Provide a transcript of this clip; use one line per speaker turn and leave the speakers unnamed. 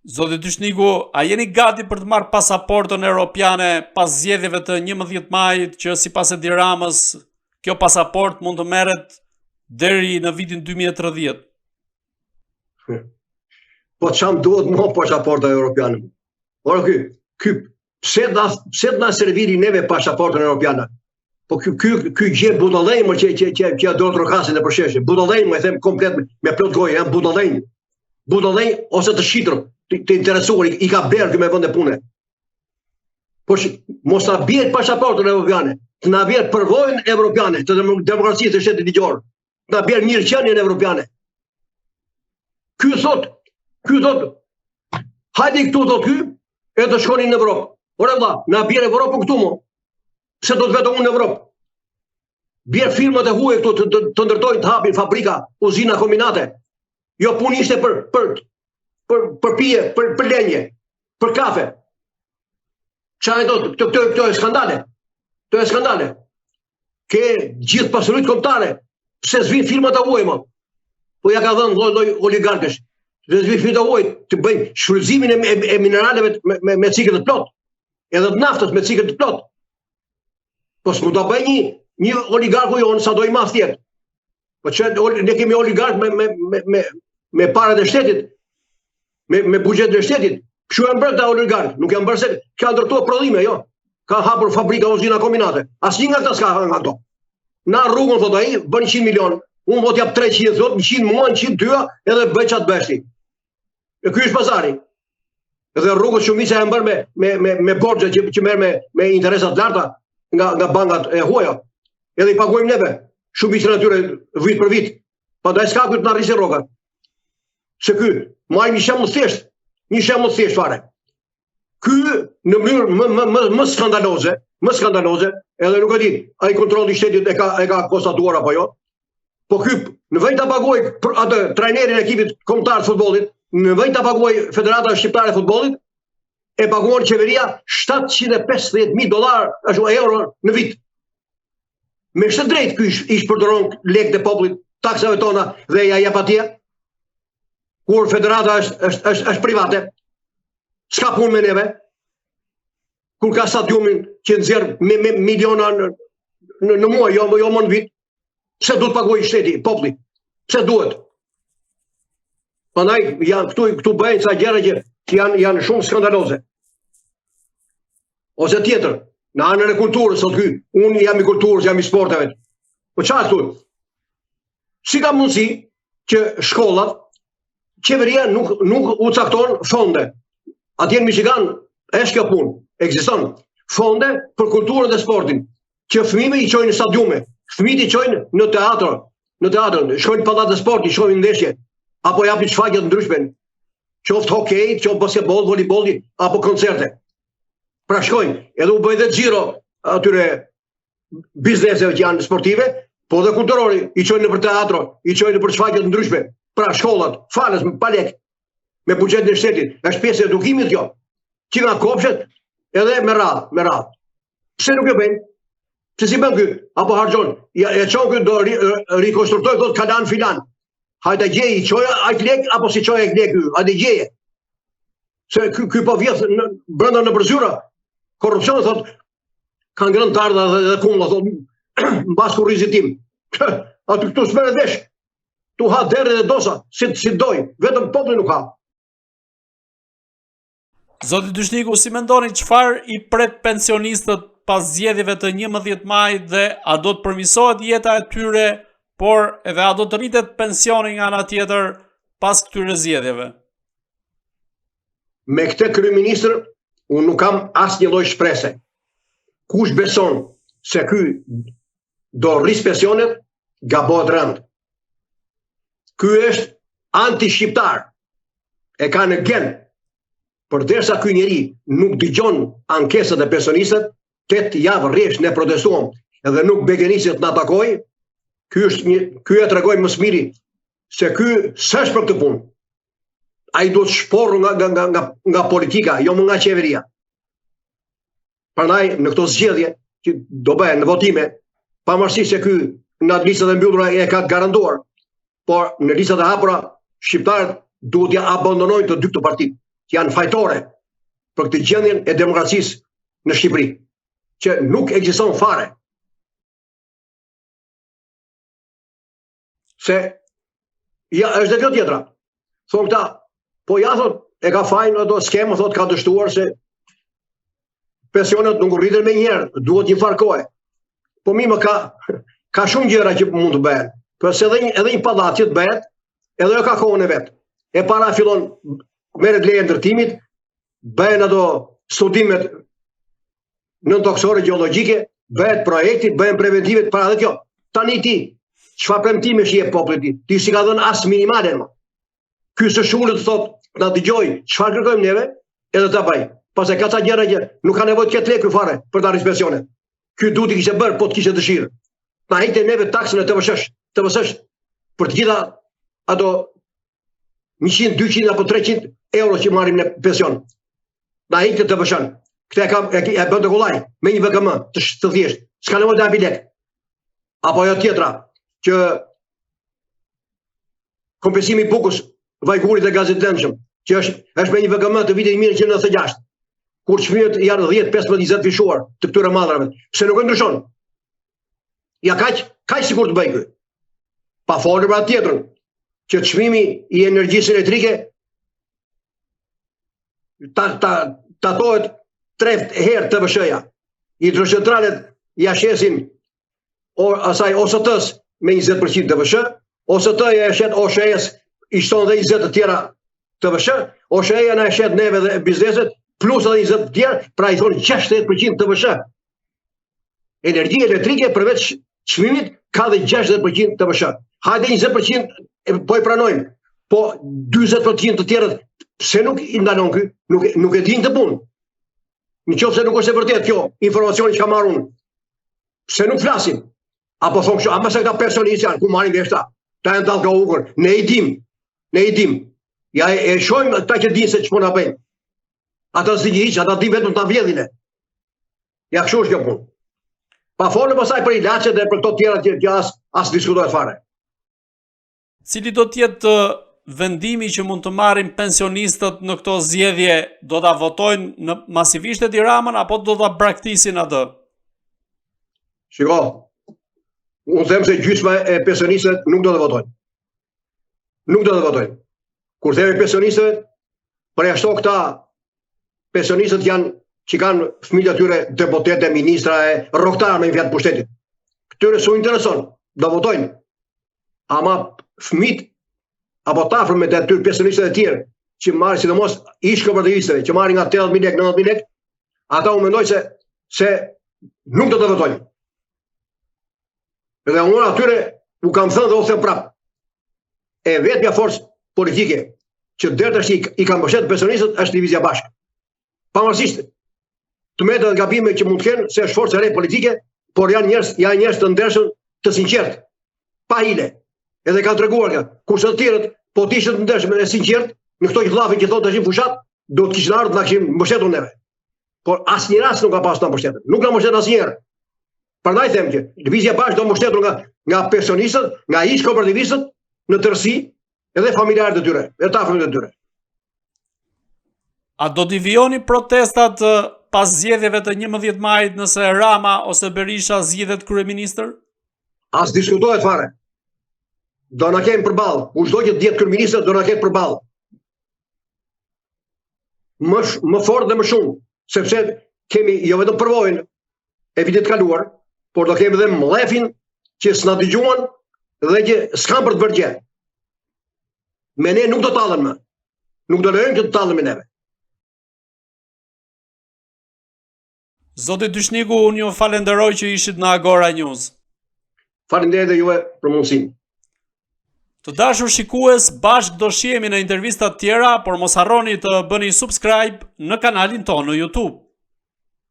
Zoti Dyshniku, a jeni gati për të marrë pasaportën europiane pas zgjedhjeve të 11 majit që sipas Edi Ramës kjo pasaportë mund të merret deri në vitin 2030?
Po ça më duhet mua pasaporta europiane? Ore ky, ky pse na pse na serviri neve pasaportën europiane? Po ky ky ky gjen budallenj më që që që që duartrokasin nëpër sheshe. Budallenj më them komplet me, me plot gojë, janë budallenj. Budallenj ose të shitur, të, të interesuar i, i ka blerë ky me vende pune. Po sh, mos na bjerë pasaportën evropiane, të na bjerë përvojën evropiane të demokracisë të shtetit ligjor, të na bjerë mirëqenien evropiane. Ky thot, ky thot, hajde këtu thot ky, e të shkoni në Evropë. Ore vlla, na bjerë Evropën këtu mo. Pse do të vete unë në Evropë? Bjerë firmat e huaja këtu të, të, të ndërtojnë të hapin fabrika, uzina, kombinate. Jo punishte për për për për pije, për për lëngje, për kafe. Ça e do këto këto këto e skandale. Këto e skandale. Ke gjithë pasuritë kombëtare. Pse s'vijnë firmat e huaja më? Po ja ka dhënë lloj lloj oligarkësh. Pse s'vijnë firmat e huaja të bëjnë shfrytëzimin e, e, e mineraleve me me, me cikël të plotë. Edhe të naftës me cikël të plotë. Po s'mund ta bëjë një një oligarku jonë sado i madh të jetë. Po që ne kemi oligark me me me me me parat e shtetit, me me buxhetin e shtetit. Kështu janë bërë këta oligark, nuk janë bërë se kanë ndërtuar prodhime, jo. Ka hapur fabrika, uzina, kombinate. Asnjë nga këta s'ka nga ato. Na rrugën thot ai, bën 100 milion. Unë po t'jap 300 thot, 100 mua, 100 dyja, edhe bëj çat bësh ti. E ky është pazari. Dhe rrugët shumica janë bërë me me me me borxhe që që merr me me interesa të larta nga nga bankat e huaja. Edhe i paguajmë neve shumicën e tyre vit për vit. Prandaj s'ka ky të na rrisi rrogat. Se ky, marrim një shembull thjesht, një shembull thjesht fare. Ky në mënyrë më më më më skandaloze, më skandaloze, edhe nuk e di, ai kontrolli i shtetit e ka e ka konstatuar apo jo. Po ky në vend ta paguaj për atë trajnerin e ekipit kombëtar të futbollit, në vend ta paguaj Federata Shqiptare e Futbollit, e paguan qeveria 750.000 dollar, ashtu euro në vit. Me ç'të drejtë ky i shpërdoron lekët e popullit, taksave tona dhe ja jep atje? Kur federata është është është është private. S'ka punë me neve. Kur ka stadiumin që nxjerr me, me miliona në në, në muaj, jo jo më në vit. Pse duhet paguaj shteti, populli? Pse duhet? Prandaj janë këtu këtu bëjnë ca gjëra që që janë janë shumë skandaloze. Ose tjetër, në anën e kulturës sot ky, unë jam i kulturës, jam i sporteve. Po çfarë këtu? Si ka mundësi që shkollat qeveria nuk nuk u cakton fonde. Atje në Michigan është kjo punë, ekziston fonde për kulturën dhe sportin, që fëmijët i çojnë në stadiume, fëmijët i çojnë në teatro, në teatro, shkojnë në pallat të sportit, shkojnë në ndeshje, apo japin shfaqje të ndryshme, qoftë hokej, qoftë basketboll, volejbolli apo koncerte. Pra shkojnë, edhe u bëjnë dhe xhiro atyre bizneseve që janë sportive, po dhe kulturore, i çojnë nëpër teatro, i çojnë nëpër shfaqje të ndryshme. Pra shkollat, falas, pa lek, me buxhetin e shtetit, është pjesë e edukimit kjo. Që nga kopshet, edhe me radhë, me radhë. Pse nuk e bëjnë? Pse s'i bën ky? Apo harxhon? Ja e çon ky do ri, rikonstruktoj thot kalan filan. Hajde gjej, i çoi aq lek apo s'i çoi aq lek ky? Hajde gjeje. Se ky ky po vjedh në, brenda nëpër zyra. Korrupsion thot ka ngrënë dardha dhe, dhe kumbulla thot mbas kurrizit tim. Aty këtu s'merret vesh. Tu ha derri dhe dosa, si si doj, vetëm populli nuk ha.
Zoti Dyshniku, si mendoni çfarë i pret pensionistët pas zgjedhjeve të 11 majit dhe a do të përmirësohet jeta e tyre, por edhe a do të rritet pensioni nga ana tjetër pas këtyre zgjedhjeve?
Me këtë kryeministër unë nuk kam asnjë lloj shprese. Kush beson se ky do rrisë pensionet, gabohet rëndë. Ky është anti-shqiptar. E ka në gen. Përderisa ky njeri nuk dëgjon ankesat e pensionistët, 8 javë rresht ne protestuam edhe nuk begenisi të na takojë, ky është një ky e tregoi më së miri se ky s'është për këtë punë. Ai duhet shporrur nga nga nga nga nga politika, jo më nga qeveria. Prandaj në këto zgjedhje që do bëhen në votime, pavarësisht se ky në listat e mbyllura e ka të garantuar, por në listat e hapura shqiptarët duhet t'ia abandonojnë të dy këto parti. që janë fajtore për këtë gjendjen e demokracisë në Shqipëri, që nuk ekziston fare. Se, ja, është dhe kjo tjetra. Thonë këta, po ja, thotë, e ka fajin ato skemë, thotë, ka dështuar se pensionet nuk rriten menjëherë, duhet një farë kohe. Po mi më ka, ka shumë gjëra që mund të bëhen. Po se edhe një, edhe një pallat që të bëhet, edhe ajo ka kohën e vet. E para fillon merret leja e ndërtimit, bëhen ato studimet nëntokësore gjeologjike, bëhet projekti, bëhen preventivet para dhe kjo. Tani ti, çfarë premtimesh i jep popullit ti? Ti s'i ka dhënë as minimalen më. Ky s'është ulur të thotë, na dëgjojë, çfarë kërkojmë neve, edhe ta bëjë. Pastaj ka ca gjëra që nuk ka nevojë të ketë lekë fare për ta rritur pensionet. Ky duhet t'i kishte bërë, po të kishte dëshirë. Na hiqte neve taksën e TVSH, TVSH për të gjitha ato 100, 200 apo 300 euro që marrim në pension. Na hiqte TVSH-n. Këtë e kam e, e bënte kollaj me një VKM të, të thjeshtë. S'ka nevojë të japi lek. Apo ajo tjetra që kompensimi i bukës, vajgurit dhe gazit të lëngshëm, që është është me një VKM të vitit 1996, kur çmimet janë 10, 15, 20 fishuar të këtyre mallrave. Pse nuk e ndryshon? Ja kaq, kaq sikur të bëjë ky. Pa folur për atë tjetrën, që çmimi i energjisë elektrike ta ta tatohet tre herë TVSH-ja. Hidrocentralet ja shesin o, asaj OST-s me 20% TVSH, OST-ja e shet OSHEE-s i shton dhe 20 të tjera TVSH, OSHEE-ja na e shet neve dhe bizneset plus edhe 20 të tjera, pra i thonë 60% TVSH. Energjia elektrike përveç çmimit ka dhe 60% TVSH. Hajde 20% po e pranojmë. Po 40% të tjerët pse nuk i ndalon ky? Nuk nuk e din këtë punë. Në qoftë se nuk është e vërtetë kjo informacioni që kam marrë unë, pse nuk flasim? Apo thonë kështu, ama se këta pensionistë janë, ku marrin vesh këta? Këta janë dallkaukër, ne i dim, ne i dim. Ja e, e shohim ata që dinë se ç'po na bëjnë. Ata s'dinë hiç, ata dinë vetëm ta vjedhin. Ja kështu është kjo punë. Pa folur pastaj për ilaçet dhe për këto tjera që, që as as diskutohet fare.
Cili do të jetë vendimi që mund të marrin pensionistët në këto zgjedhje, do ta votojnë në masivisht Edi Ramën apo do ta braktisin atë?
Shiko, unë them se gjysma e pensionistëve nuk do të votojnë. Nuk do të votojnë. Kur themi pensionistëve, përjashto këta pensionistët janë që kanë fëmijët e tyre deputetë, ministra e rrogtarë me një fjalë pushtetit. Këtyre s'u intereson, do votojnë. Ama fëmijët apo të afërmit e tyre pensionistët e tjerë që marrin sidomos ish kooperativistëve që marrin nga 80000 lekë, 90000 lekë, ata unë mendoj se se nuk do të votojnë. Dhe unë atyre u kam thënë dhe u them prapë. E vetmja forcë politike që deri tash i ka mbështetur pensionistët është Lëvizja Bashkë. Pavarësisht të metave dhe gabime që mund të kenë, se është forcë e re politike, por janë njerëz, janë njerëz të ndershëm, të sinqertë, pa hile. Edhe kanë treguar këtë. Kurse të tjerët, po të ishin të ndershëm e sinqertë, në këto që llafe që thonë tash në fushatë, do të kishin ardhur na kishin mbështetur neve. Por asnjë rast nuk ka pas të mbështetën. Nuk na mbështetën asnjëherë. Prandaj them që Lëvizja Bashkë do mbështetur nga nga pensionistët, nga ish kooperativistët në tërësi, edhe familjarët e tyre, edhe të afërmit e tyre.
A do t'i vijoni protestat pas zgjedhjeve të 11 majit nëse Rama ose Berisha zgjidhet kryeministër?
As diskutohet fare. Do na kenë përballë. Kushdo që të jetë kryeministër do na ketë përballë. Më më fort dhe më shumë, sepse kemi jo vetëm përvojën e vitit të kaluar, por do kemi edhe mllefin që s'na dëgjuan dhe që s'kanë për të bërë gjë. Me ne nuk do tallen më. Nuk do lejojmë që të tallen me neve.
Zoti Dyshniku, unë ju falenderoj që ishit në Agora News.
Faleminderit dhe juve për mundësinë.
Të dashur shikues, bashkë do shihemi në intervista të tjera, por mos harroni të bëni subscribe në kanalin tonë në YouTube.